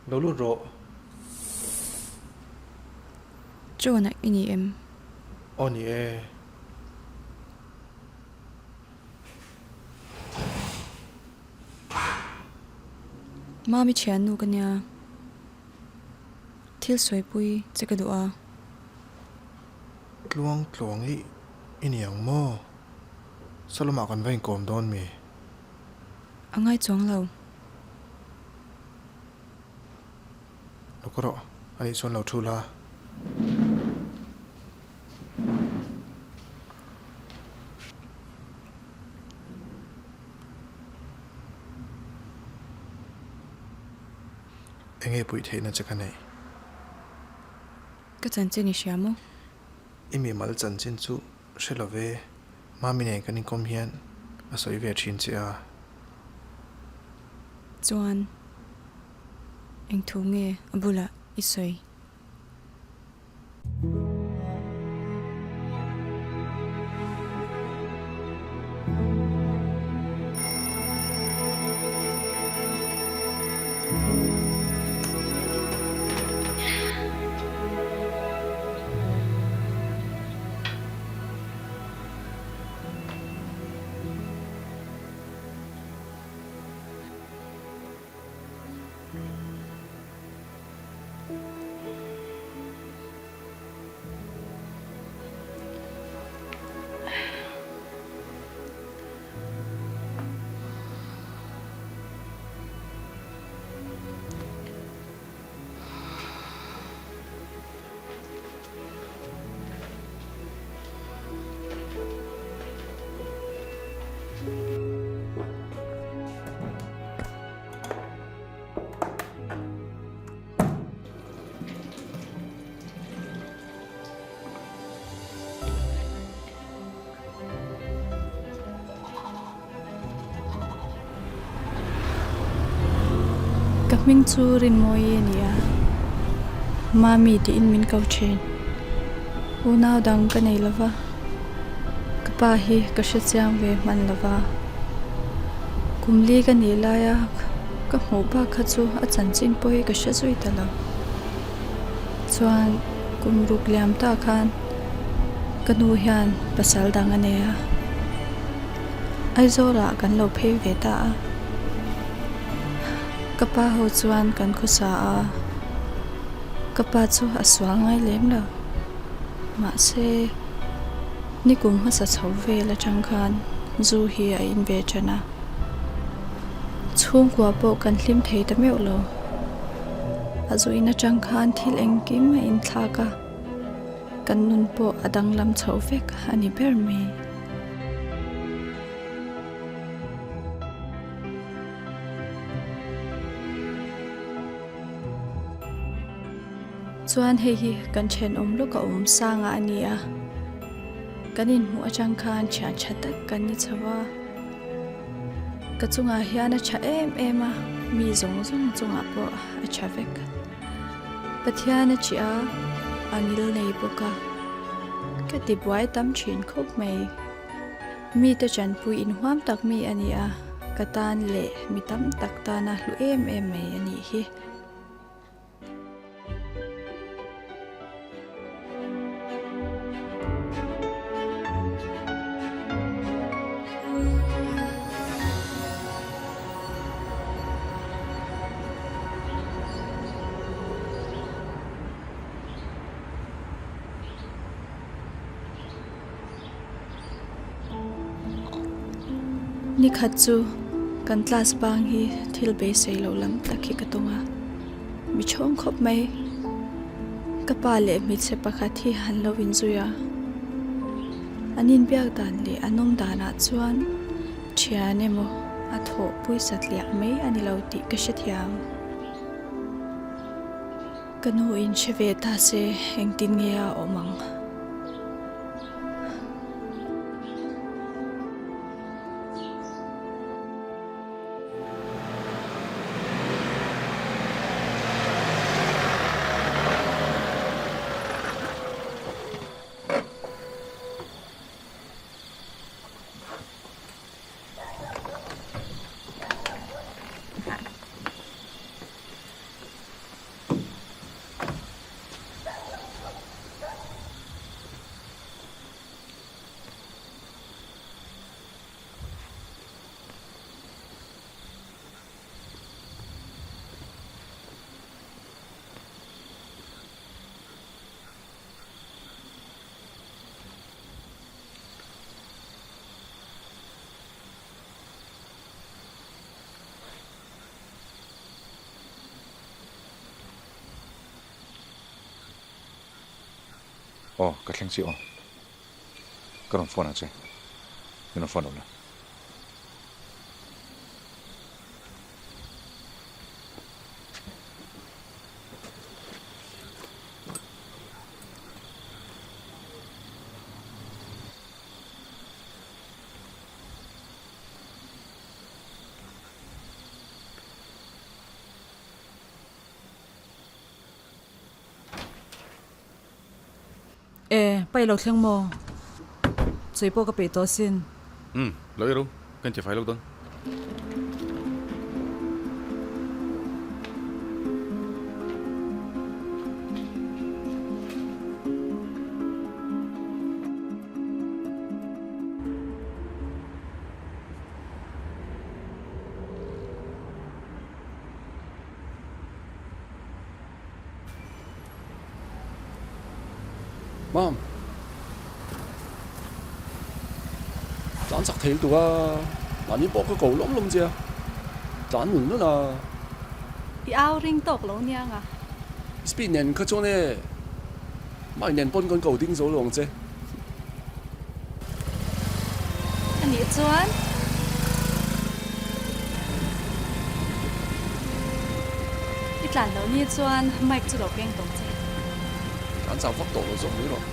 Lo lut rawh. John-a i ni em? Aw ni e. Mami thiannu ka nia. Thil sawipui che ka duh a. Tluang tluang i i ni ang maw? Salomah kan va inkawm dawn mi? A ngai chuang lo. Lo ka rawh, a nih chuan lo thu la. Enge puih theihna che ka neih? Ka chanchin i hria maw? I mimal chanchin chu hre lo ve, Mami nen kan inkawm hian a sawi ve thin che a. Chuan eng thu nge a bulah i sawi? Ka hming chu Rinmawii a ni a, Mami tiin min ko thin. Unau dang ka nei lova, ka pa hi ka hre chiang ve hman lova. Kum li ka nih laia ka hmuh bak kha chu a chanchin pawh hi ka hre zui ta lo. Chuan kum ruk liam ta khan ka nu hian pasal dang a nei a, Aizawlah kan lo phei ve ta a. Ka pa ho chuan kan khawsa a, ka pa chu a sual ngai lem lo. Mahse, nikum hmasa chho vel atang khan zu hi a in ve tan a, chhungkua pawh kan hlim thei ta meuh lo. A zu in atang khan thil engkim a inthlak a, kan nun pawh a danglam chho vek a ni ber mai. Chuan hei hi kan thenawm lawk a awm sanga a ni a, kan inhmuh atang khan thian tha tak kan ni chho a, ka chungah hian a tha em em a, mi zawng zawng chungah pawh a tha vek. Pathian a chih a, a ngil nei bawk a, ka ti buai tam thin khawp mai. Mite chanpui inhuam tak mi a ni a, ka tan leh mi tam tak tana hlu em em mai a nih hi. Nikhat chu kan class bang hi thil beisei loh lam tak hi ka tum a, mi chhawng khawp mai. Ka pa leh hmeichhe pakhat hi an lo inzui a, an inbiak dan leh an awm danah chuan thian emaw a thawh pawisa tliah mai a ni lo tih ka hrethiam. Ka nu in hre ve ta se engtin nge a awm ang? Aw, ka thleng chiah aw. Ka rawn phone ang che. Min rawn phone lo la. E, pa i lo thleng maw? Sawi pawh ka peih tawh asin. Umm, lo i ro, ka intifai lawk dawn. Mam, tlan chak thei lutuk a, mahni pawh ka ko lawm lawm che a, tlan nul nul a. I au ring tawk lo niang a. Speed nen kha chuan e, mic nen pawn kan ko ding zo lo ang che. A nih chuan i tlan loh ni chuan mic chu lo keng tawng che. Tlan chau vak tawh lo zawk mai rawh.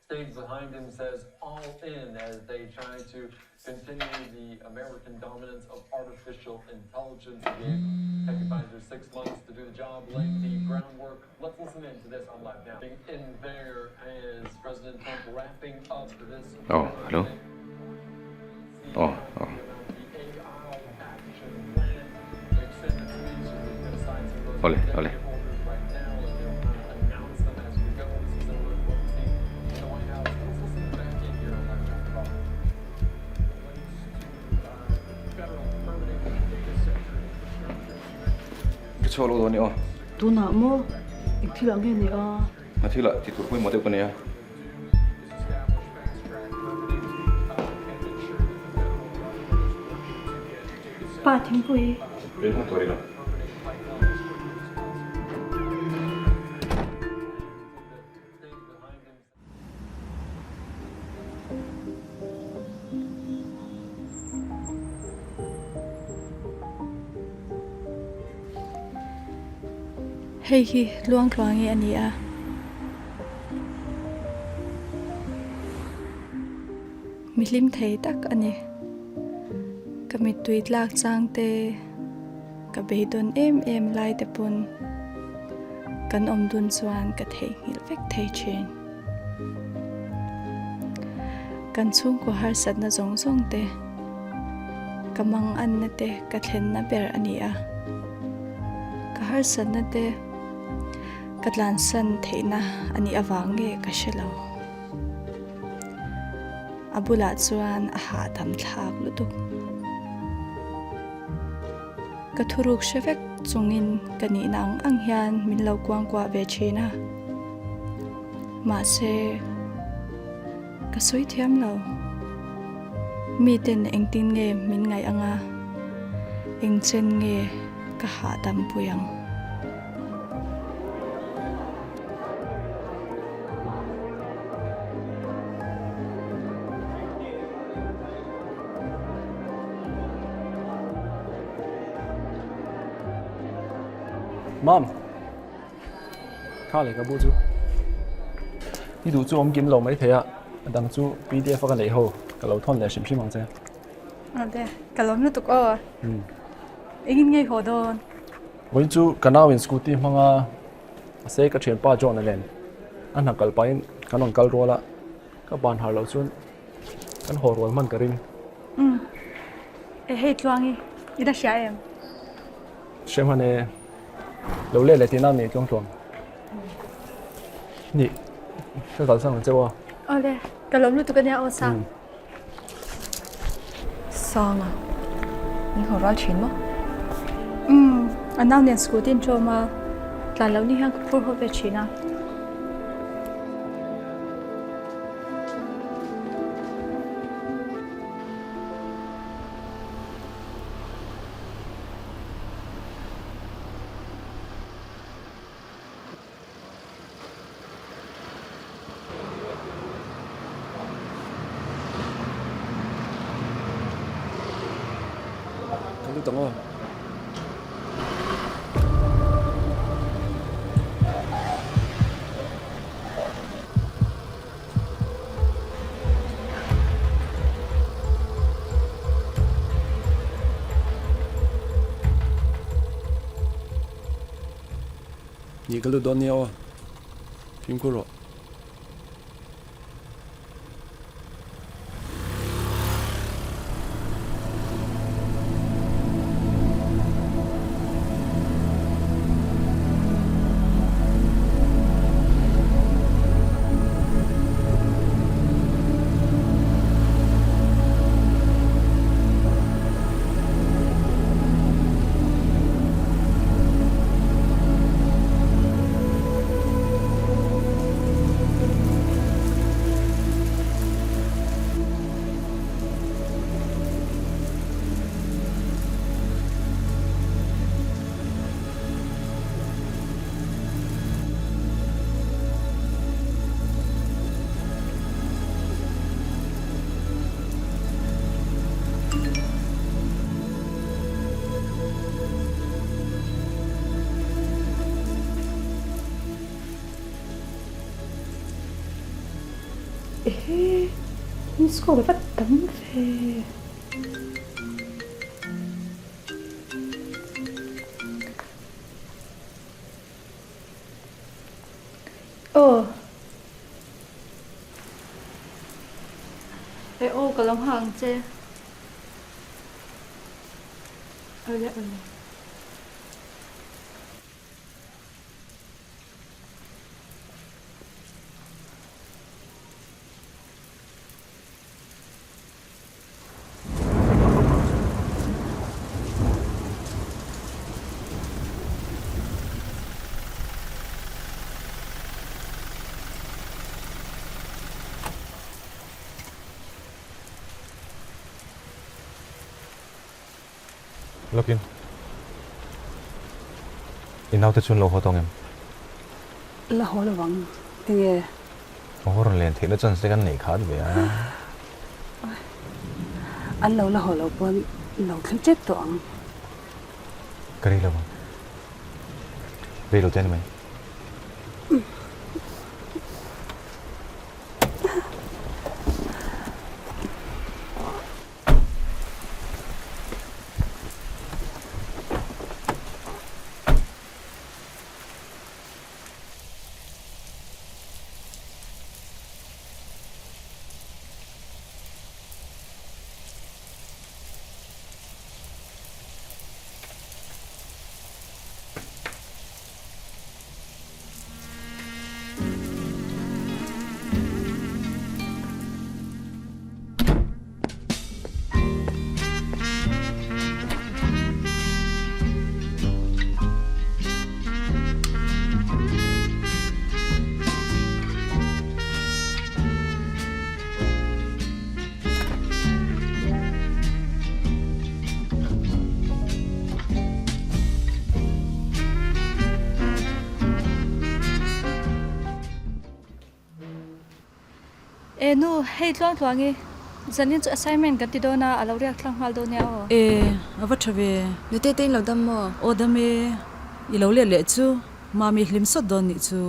Stage behind him says all in as they try to continue the American dominance of artificial intelligence. He gave tech advisors six months to do the job, laying the groundwork. Let's listen in to this on live now. In there is President Trump wrapping up this. Oh, hello. Oh, oh. Awle, awle. Ka chhuak lo dawn ni aw. Tunah maw eng thil ah nge ni a? A thil ah ti tur pawimawh deuh ka nei a. Pa thingpui. Rin hmang tur a ni lo. Hei hi Luangtluangi a ni a. Mi hlim thei tak a ni. Ka mittui tlak chang te, ka beidawn em em lai te pawn kan awm dun chuan ka theihnghilh vek thei thin. Kan chhungkaw harsatna zawng zawng te, ka manganna te ka thlenna ber a ni a. Ka harsatna te ka tlansan theihna a nih avang nge ka hre lo. A bulah chuan a hahdam thlak lutuk. Ka thuruk hre vek chungin ka nihna ang ang hian min lo kuangkuah ve thin a. Mahse, ka sawi thiam lo. Miten engtin nge min ngaih ang a, engchen nge ka hahdam pui ang. Mom, kha lehkhabu chu i duh chu awm kim lo mai thei a, a dang chu pdf a ka neih ho ka lo thawn leh hrim hrim ang che. Ade, ka lawm lutuk aw. Engin ngei haw dawn? Vawiin chu ka nau in scooty hmanga mahse ka thianpa John a len a hna kal pahin kan rawn kal rual a, ka ban har loh chuan Kan haw rual hman ka ring. Umm. E hei Tluangi, i la hria em? Hria hman e. Lo let leh tihna mi Tluang Tluang. Ni, ka kalsan ang cheu a. Awle, ka lawm lutuk ania aw Sang. Sanga, min haw rual thin maw? Umm, a nau nen scooty an ṭawm a, tlan loh ni hian ka phur haw ve thin a. Lut ang aw. Ni ka lut dawn nia aw. Fimkhur rawh. Ehe, miss call a va tam ve. Aw. E aw ka lo nghak ang che. Awle awle. Lawkin, i naute chu an lo haw tawng em? La haw lo ang, tinge? Haw rawn len theihna chance te kan nei khat ve a. An lo la haw lo pawn lo thleng tep tawh ang. Ka rei lo ang. Rei lo te a ni mai. E nu, hei tluang tluang i, zanin chu assignment kan ti dawn a, a lo riak thlang nghal dawn nia aw. E, a va tha ve. Nute te in lo dam maw? Aw dam e, i lo let leh chu, mami hlim sawt dawn nih chu.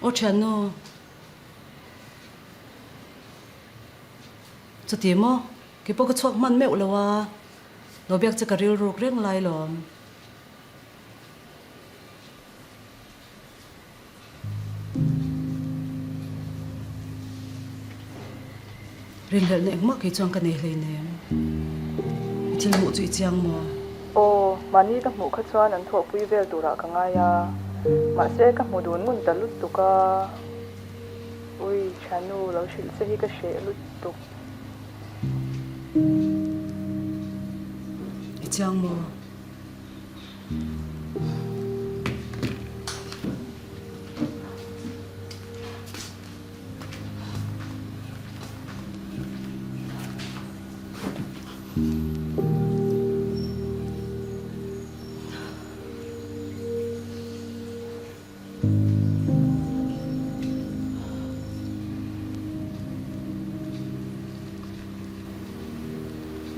Aw thiannu. Chuti maw? Kei pawh ka chhuak hman meuh lo a, lo biak che ka rilruk reng lai lawm. Rinhlelhna engmah kei chuan ka nei hleinem. I thil hmuh chu i chiang maw? Aw, mahni ka hmuh kha chuan an thawhpui vel turah ka ngai a, mahse ka hmu dun ngun ta lutuk a. Ui, thiannu lo hrilh che hi ka hreh lutuk. I chiang maw?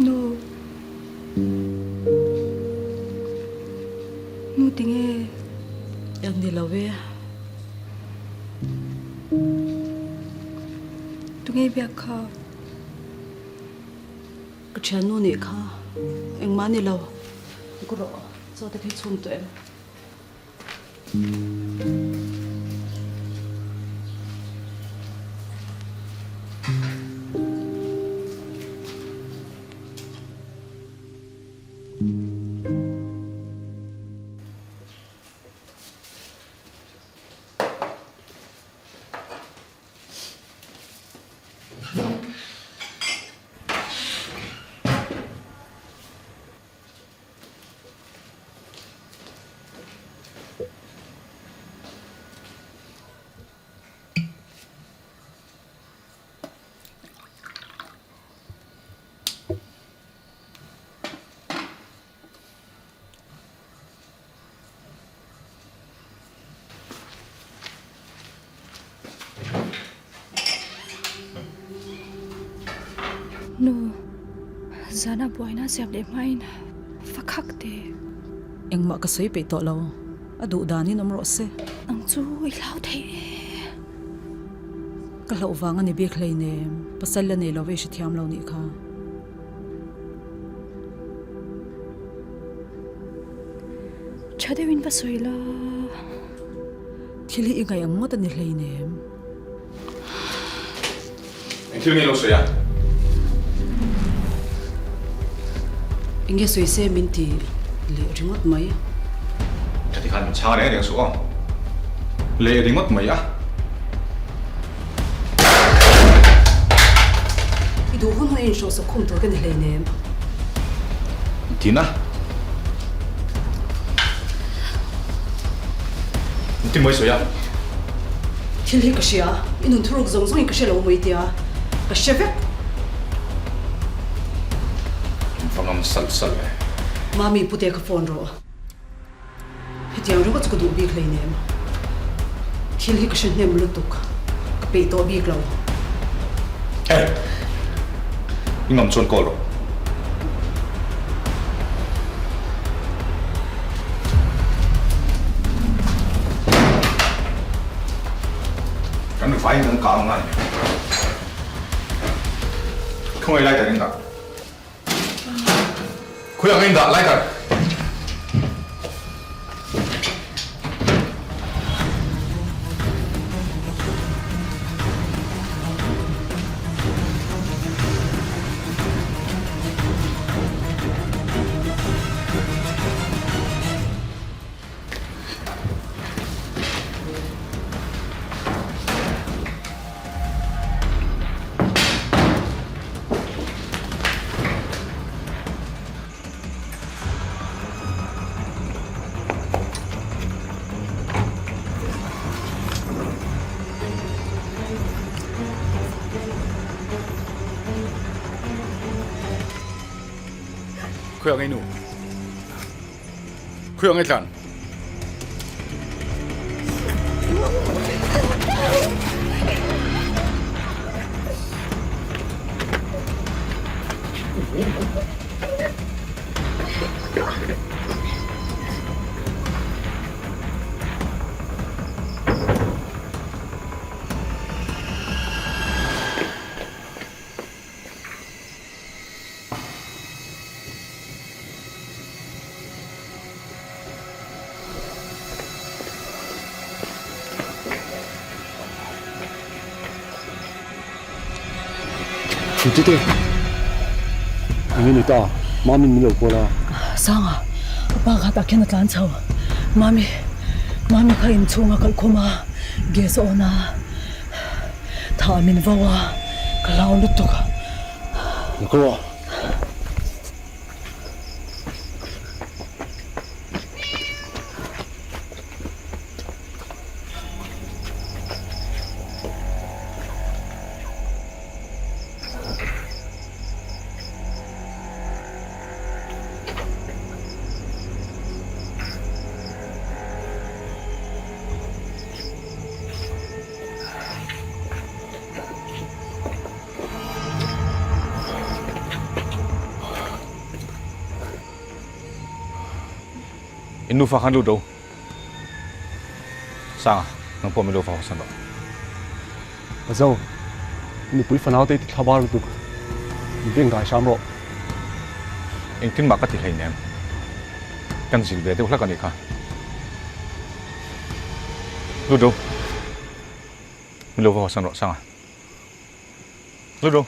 Nu. Nu tinge. Eng ni lo e. Tunge biak kha? Ka thiannu nih kha. Engmah ni lo. Ka rawh. Chaw te khi chhum tawh em? Nu, zana buaina siam leh hmain fa khak teh. Engmah ka sawi peih tawh lo, a duh danin awm rawh se. Ang chu i hlau thei e. Ka hlauh vang a ni bik hleinem, pasal la nei lo ve i hrethiam lo nih kha. Tha deuhin va sawi la. Thil hi i ngaih ang ngawt a ni hleinem. Eng thil nge lo sawi a? Eng nge sawi se min ti leh ringawt mai. Ka ti khan min chhang reng reng suh aw. Leh ringawt mai a. I duh hun hun a inhrawhsak khum tur ka ni hleinem. Tina. Engtin maw i sawi a? Thil hi ka hria, i nun thuruk zawng zawngin ka hre lo mai tia ka hre vek. In va ngam salh salh e. Mami pute ka phone rawh. Hetiang ringawt chu ka duh bik hleinem. Thil hi ka hre hnem lutuk, ka peih tawh bik lo. Hey! I ngam chuan call rawh. Kan vaiin kan kang ngai. Khawngaih lai tak in dah. Khawi ang in dah lai tak. Khawi ang i nu? Khawi ang i tlan? Tete, eng nge ni ta? Mami'n min lo call a. Sanga, a pa kha tah khian a tlan chho. Mami, Mami kha inchhung a kalh khum a, gas a on a, thah min vo a, ka hlau lutuk. Lo kal rawh. In nufa khan lut ro. Sanga, nang pawh min lo va hawsan rawh. Ka zo, i nupui fanau te i ti thla bar lutuk. Min beng dai hram rawh. Engtin mah ka ti hleinem. Kan zil ve deuh hlak a nih kha. Lut ro. Min lo va hawsan rawh Sanga. Lut ro.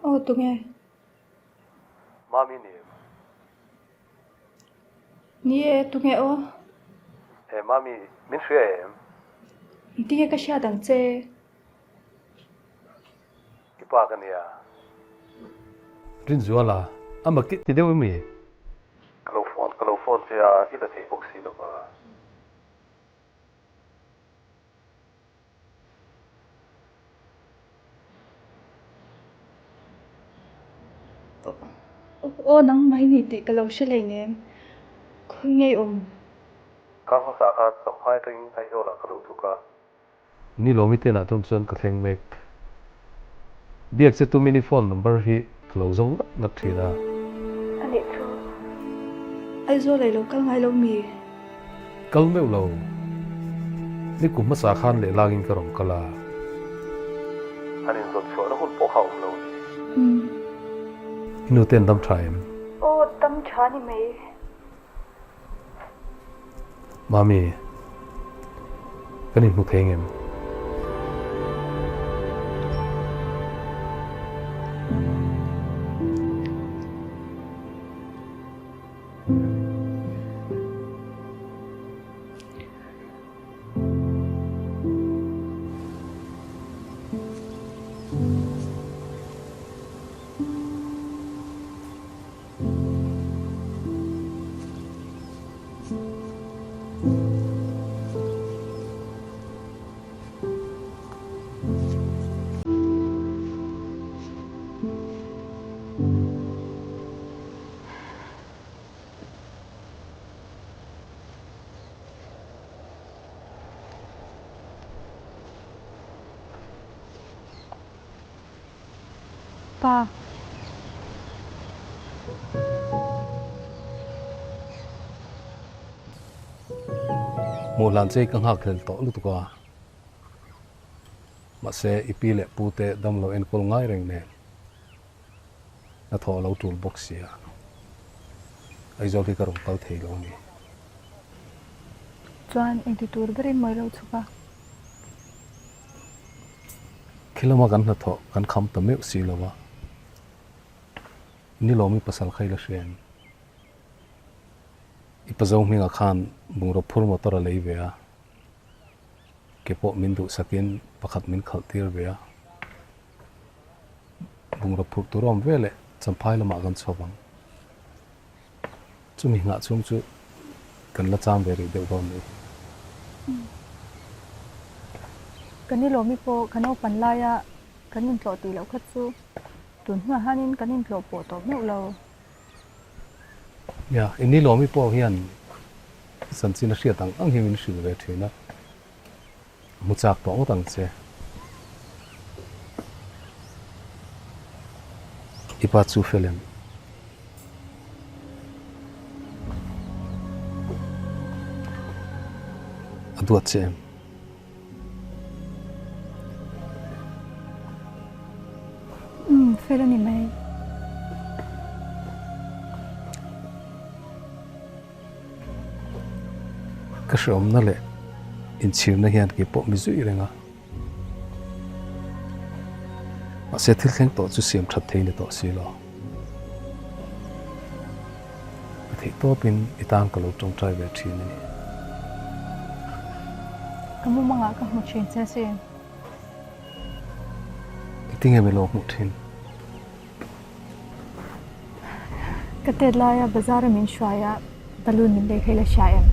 Aw tunge? Mami ni em? Ni e, tunge aw? He Mami, min hria em? Engtinge ka hriat ang che? I pa ka nia. Rinzuala, a mak ti deuh em i? Ka lo phone, ka lo phone che a, i la thei bawk si lova. Aw nangmah i ni tih ka lo hre hleinem, khawi nge i awm? Kar hmasa khan Champhai atangin Aizawl-ah ka lo chhuk a. Ni lo mi tenah tum chuan ka thleng mek. Biak che tumin i phone number hi ka lo zawng ngat ngat thin a. A nih chu. Aizawl ei lo kal ngai lo mi? Kal meuh lo. Ni kum hmasa khan leh langin ka rawn kal a. An inzawt chhuahna hun pawh kha a awm lo ni. Umm. I nu ten dam tha em? Aw, dam tha ni mai. Mami, kan inhmu thei ngem? Pa. Hmuh hlan che ka nghak hlel tawh lutuk a, mahse i pi leh pu te damlo enkawl ngai reng nen hnathawh a lo tul bawk sia, Aizawl hi ka rawn kal thei lo a ni. Chuan engti tur berin mawi lo chhuk a? Khi lama kan hnathawh kan kham ta meuh si lo a, ni lawmi pasal kha i la hria em? I pazo hmingah khan bungraw phur motor a lei ve a, ke pawh min duhsakin pakhat min khalh tir ve a. Bungraw phurh tur a awm veleh Champhai lamah kan chho vang. Chumi nghah chhung chu kan la cham ve rih deuh dawn ni. Ka ni lawmi pawh ka naupan laia kan intlawh tih loh kha chu tun hnuah hianin kan intlawh pawh tawh meuh lo. Nia, i ni lawmi pawh hian i chanchin a hriat ang ang hi min hrilh ve thin a, a hmu chak tawh ngawt ang che. I pa chu fel em? A duat che em? Umm, fel a ni mai. Ka hreawmna leh inchhirna hian kei pawh mi zui reng a. Mahse thil thleng tawh chu siam that thei ni tawh si lo. Ka theih tawpin i tan ka lo tawngtai ve thin a ni. Ka mumangah ka hmu thin che sin. Engtinge mi lo hmuh thin? Ka tet laia bazar a min hruai a, balloon min lei kha i la hria em?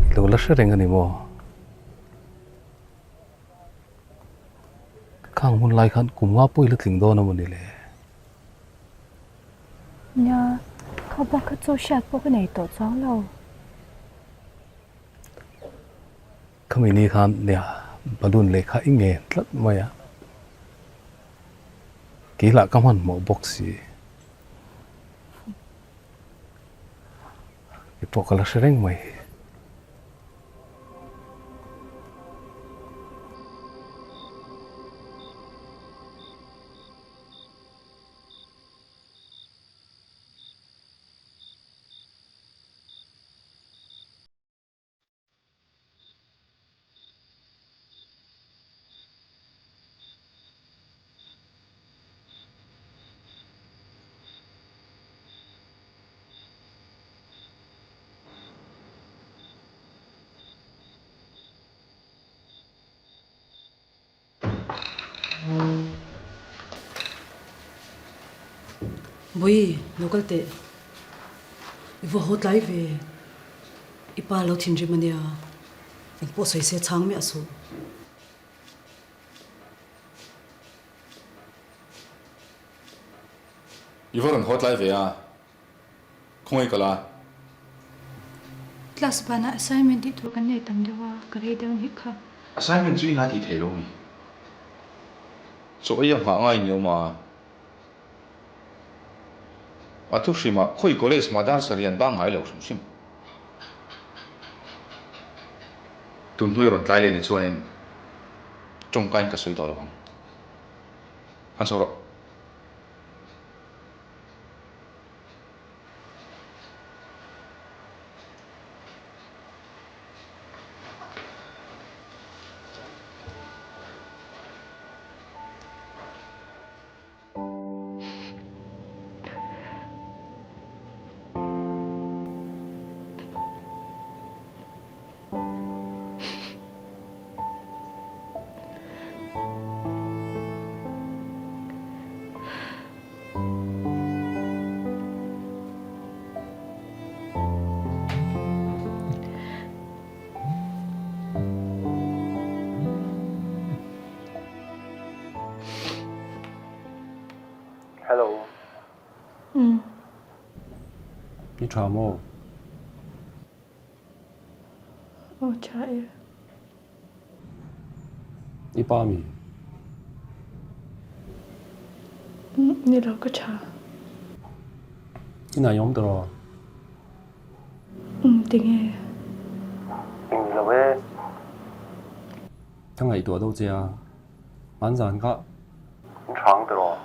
I lo la hre reng a ni maw? Khang hun lai khan kum nga pawh i la tling dawn a maw ni le? Nia, kha bak kha chu hriat pawh ka nei tawh chuang lo. Khami ni khan nia balloon leh kha i ngen tlat mai a, kei lah ka hmanhmawh bawk si. I pawh ka la hre reng mai. Bawi, lo kal teh. I va haw tlai ve. I pa lo thinrim a nia. Engpawh sawi se chhang miah suh. I va rawn haw tlai ve a. Khawngaih ka la. Class banah assignment tih tur kan nei tam deuh a, ka rei deuh nih kha. Assignment chu i nga tih thei lo mi? Chaw ei a nghah ngai ni awm a. A thu hrim ah khawi college mah dar sarian bang ngai lo hrim hrim. Tun hnu i rawn tlai leh ni chuanin tawngkain ka sawi tawh lo ang. Han chho rawh. Hello. Umm. I tha maw? Aw tha e. I pa mi? Ni lo ka tha. I nai awm tawh raw? Umm tinge? Eng ni lo e. Ka ngaihtuah deuh che a, hmanzan kha. In tha ang tawh raw?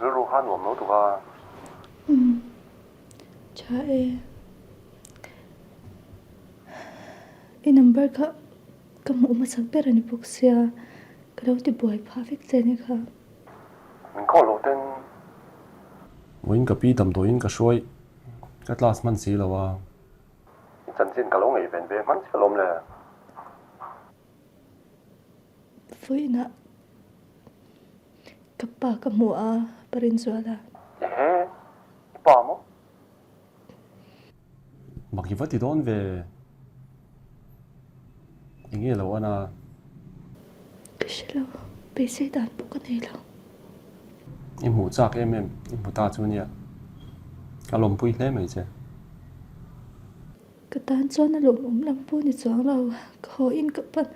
Rilru kha nuam lo tuk a. Umm tha e. I number kha ka hmuh hmasak ber a ni bawk sia, ka lo ti buai phah vek che a ni kha. Min call loh ten. Vawiin ka pi damdawiin ka hruai ka class hman si lo a. I chanchin ka lo ngaihven ve hman chiah lawm le. Vawiinah ka pa ka hmu a, pa Rinzuala. Ehe, i pa maw? Mak i va ti dawn ve. Enge lo an a? Ka hre lo, beisei dan pawh ka nei lo. I hmuh chak em em, i hmu ta chu nia. Ka lawmpui hle mai che. Ka tan chuan a lawmawm lam pawh ni chuang lo, ka haw in ka pan.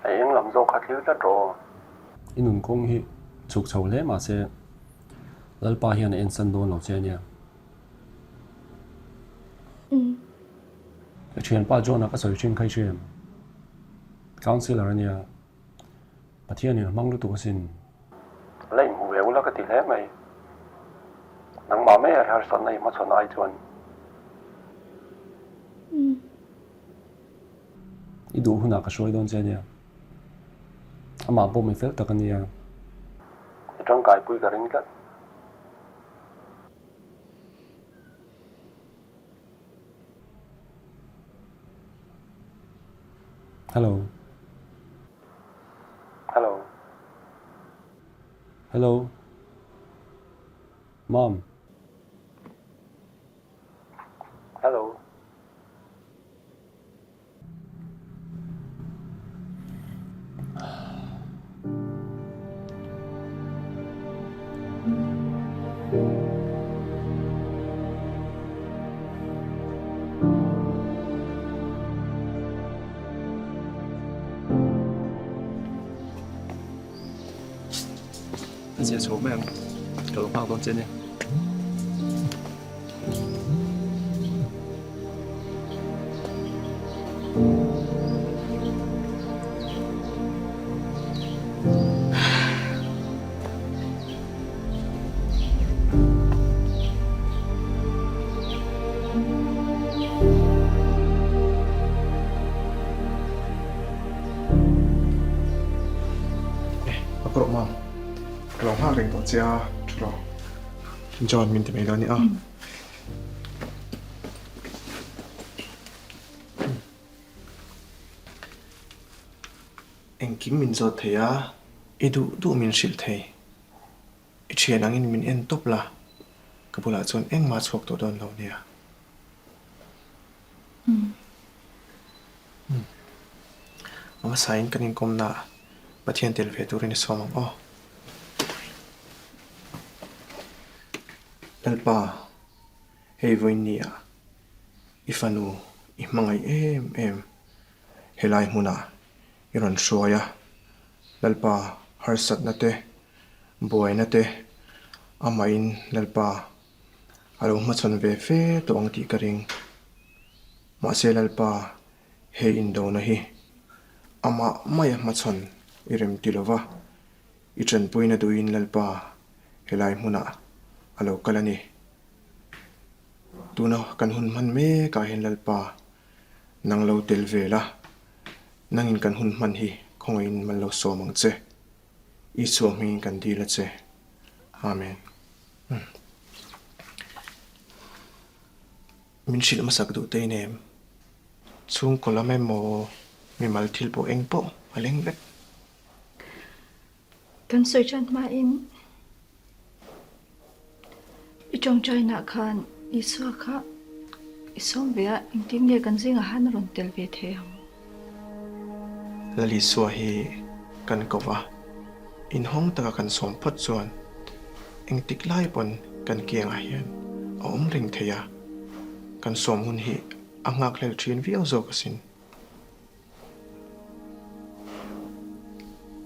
A eng lam zawk kha thlir tlat rawh aw. I nun kawng hi chhuk chho hle mahse Lalpa hian a ensan dawn lo che ania. Ka thianpa John-a ka sawi thin kha i hria em? Councillor ania. Pathianin a hmang lutuk asin. La inhmu ve ula ka ti hle mai. Nangmah mai a harsatna i hmachhawn ai chuan. I duh hunah ka hruai dawn che ania. Amah pawh mi fel tak ania. I tangkaipui ka ring tlat. Hello. Hello. Hello. Mom. Hello. A zia chho mai ang, ka lo nghak dawn che nia. A pawh mam, ka lo nghak reng tawh che a, thu rawh. John min ti mai dawn nia. Engkim min zawt thei a, i duh duh min hrilh thei. I thian angin min en tawp la, ka bulah chuan engmah chhuak tawh dawn lo nia. A hmasain kan inkawmna Pathian tel ve turin i sawm ang aw. Lalpa, hei vawiin nia i fanu i hmangaih em em helai hmunah i rawn hruai a, Lalpa harsatna te, buaina te amahin Lalpa a lo hmachhawn ve fe tawh ang tih ka ring. Mahse Lalpa hei indona hi amah maia hmachhawn i rem ti lova, i tanpuina duhin Lalpa helai hmunah a lo kal a ni. Tuna kan hun hman mekah hian Lalpa nang lo tel ve la, nangin kan hun hman hi khawngaihin mal lo sawm ang che. Isua hmingin kan dil a che. Amen. Min hrilh hmasak duh te inem. Chhungkaw lam emaw mimal thil pawh eng pawh a leng vek. Kan sawi tan hmain i tawngtainah khan Isua kha i sawm ve a, engtin nge kan zingah han a rawn tel ve thei ang? Lal Isua hi kan ko va, inhawng taka kan sawm phawt chuan engtik lai pawn kan kiangah hian a awm reng thei a, kan sawm hun hi a nghakhlel thin viau zawk asin.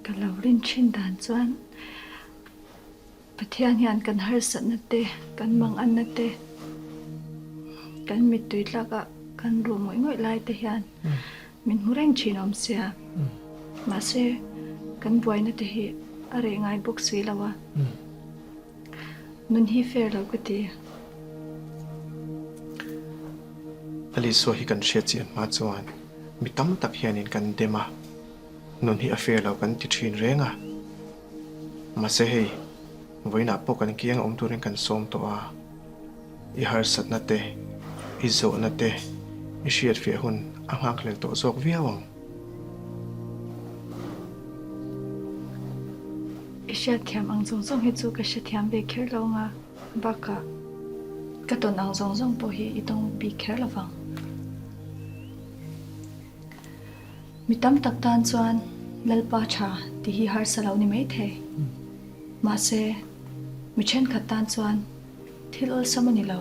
Ka lo rin thin dan chuan Pathian hian kan harsatna te, kan manganna te, kan mittui tlaka kan ruh ngawih ngawih lai te hian min hmu reng thin awm sia. Mahse, kan buaina te hi a reh ngai bawk si lo a. Nun hi fair lo ka ti. Lal Isua hi kan hriat chian hma chuan mi tam tak hianin kan dem a, nun hi a fair lo kan ti thin reng a. Mahse hei, vawiinah pawh kan kiang awm turin kan sawm tawh a, i harsatna te, i zawhna te i hriatfiah hun a nghakhlel tawh zawk viau ang. I hriatthiam ang zawng zawng hi chu ka hrethiam ve kher lo ang a, bakah ka tawn ang zawng zawng pawh hi i tawng bik kher lo vang. Mi tam tak tan chuan Lalpa tha tih hi harsa lo ni maithei. Mahse, mi thenkhat tan chuan thil awlsam a ni lo.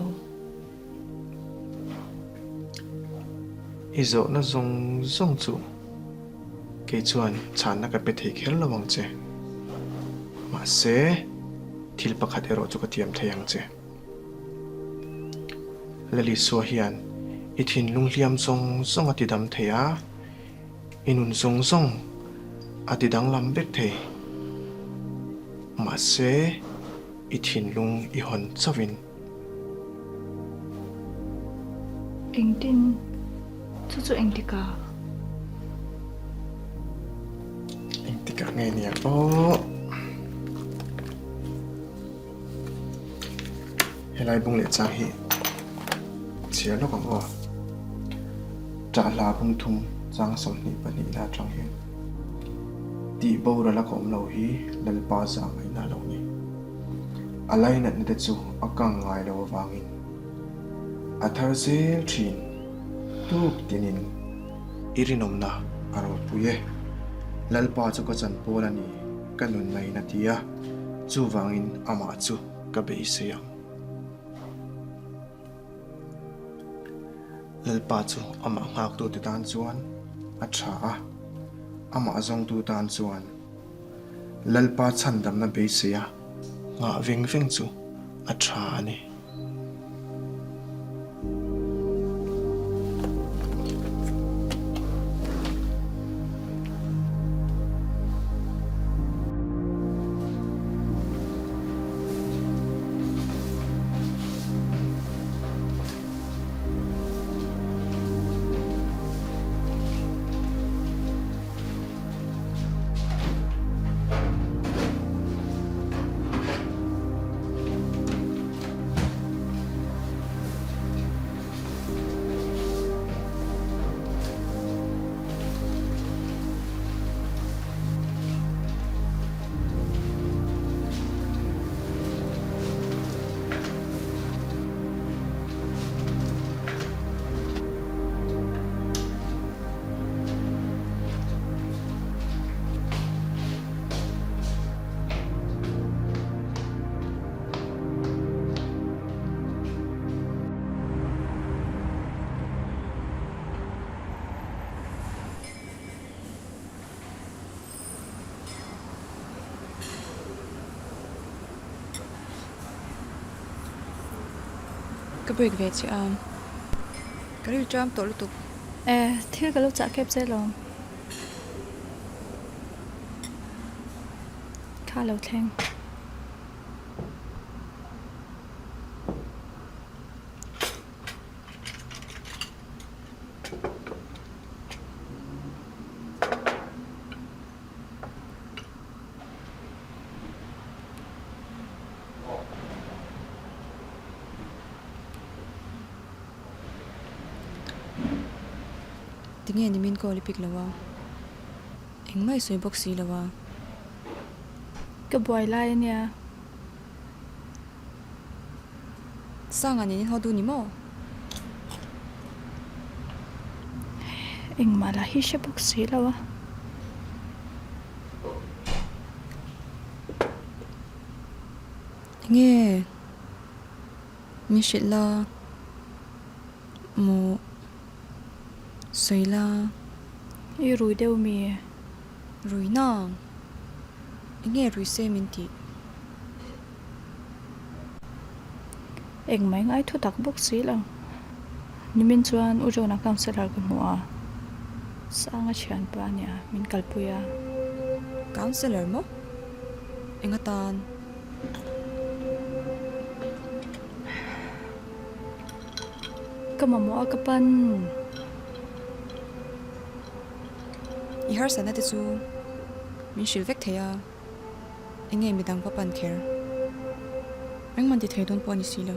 I zawhna zawng zawng chu kei chuan chhanna ka pe thei kher lo ang che. Mahse, thil pakhat erawh chu ka tiam thei ang che. Lalisua hian i thinlung hliam zawng zawng a tidam thei a, i nun zawng zawng a tidanglam vek thei. Mahse, i thinlung i hawn chauhin. Engtin? Chu chu engtikah? Engtikah nge nia aw? Helai bung leh chang hi chhiar lawk ang aw. Ṭahla bung thum chang 22 na aṭang hian tih boral a ka awm lo hi Lalpa zah ngaihna a lo ni. A lainatna te chu a kang ngai lo avangin a thar zel ṭhin tuk tinin i rinawmna a ropui e. Lalpa chu ka chanpawl a ni ka nunna in a ti a. Chuvangin amah chu ka beisei ang. Lalpa chu amah nghaktute tan chuan a tha a, amah zawngtu tan chuan Lalpa chhandamna beisei a nghah veng veng chu a tha a ni. Ka break ve chiah a, ka ril ṭam tawh lutuk. E, thil ka lo chah kep che lawm. Kha lo thleng. Tinge nimin call i pick lo a? Engmah i sawi bawk si lo a. Ka buai lai a nia. Sanga nen in haw duh ni maw? Engmah lah hi hre bawk si lo a. Enge min hrilh la maw sawi la. I rui deuh mi? Rui nang. Enge rui se min tih? Engmah ngai thu tak bawk si lo. Nimin chuan U John-a councellor ka hmu a, Sanga thianpa a nia, min kalpui a. Councellor maw? Eng atan? ka mamawh a ka pan. I harsatna te chu min hrilh vek thei a, enge midang va pan kher? Engman ti thei dawn pawh a ni si lo.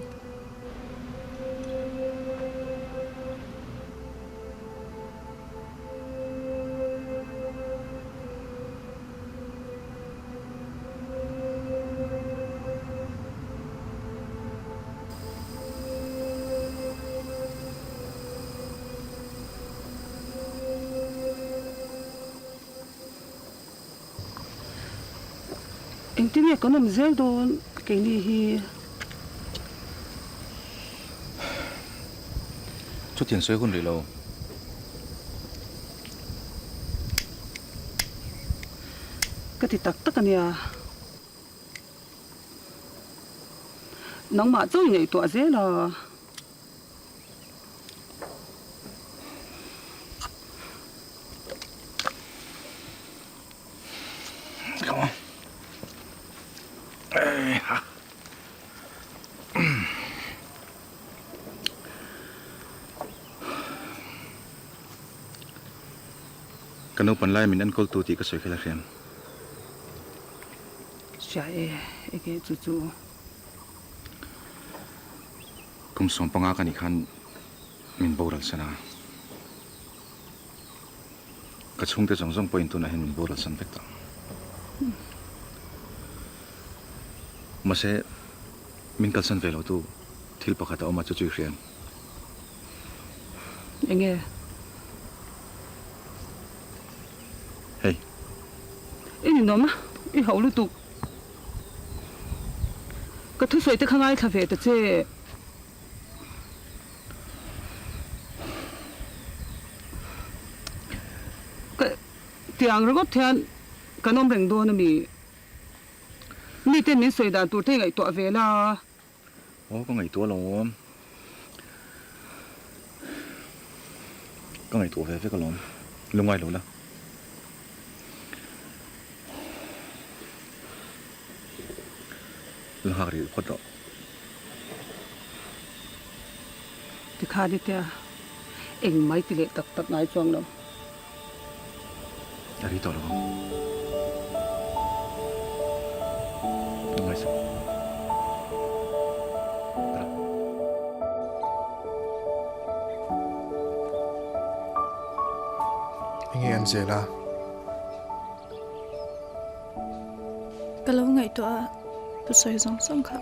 Engtin nge kan awm zel dawn keini hi? Chutiang sawi hun rih lo. Ka ti tak tak a nia. Nangmah chaw i ngaihtuah zel a. Ka naupan lai min enkawl tu tih ka sawi kha la hriam. Hria e, enge chu chu. Kum 15 ka nih khan min boral san a. Ka chhungte zawng zawng pawhin tunah hian min boral san vek tawh. Mahse, min kalsan ve lo tu thil pakhat a awm a, chu chu i hria em? Enge? Hei. I ninawm a, i hauh lutuk. Ka thusawi te kha ngaithla ve ta che. Ka tiang ringawt hian kan awm reng dawn a mi? Miten min sawi dan tur te ngaihtuah ve la. Aw ka ngaihtuah alawm. Ka ngaihtuah ve vek alawm. Lungngai lo la. La nghak rih phawt rawh. Tikhan i tia eng mai ti leh tak tak ngai chuang lo. A ri tawh lo ang. Lungngai suh. Tara. Enge an zel a? Ka lo ngaihtuah a, thusawi zawng zawng kha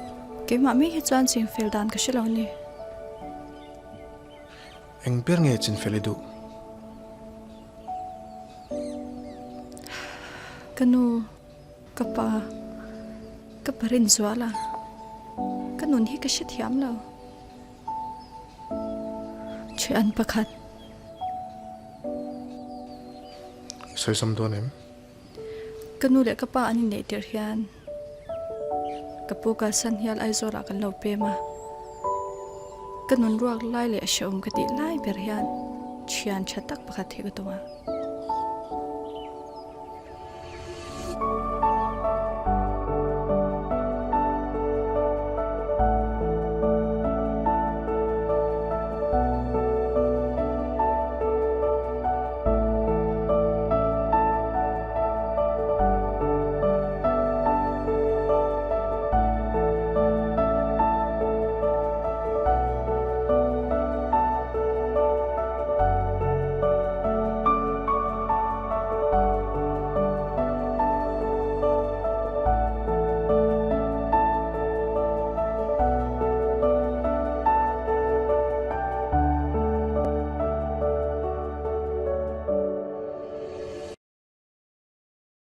keimah mai hi chuan chinfel dan ka hre lo ni. Eng ber nge chinfel i duh? Ka nu, ka pa, ka pa rinzual a, ka nun hi ka hrethiam lo. Thian pakhat. Sawi sawm dawn em? Ka nu leh ka pa an inneih tirh hian ka pu kalsan hial Aizawl ah kan lo pem a, ka nun ruak lai leh hrehawm ka tih lai ber hian thian tha tak pakhat hi ka tum a.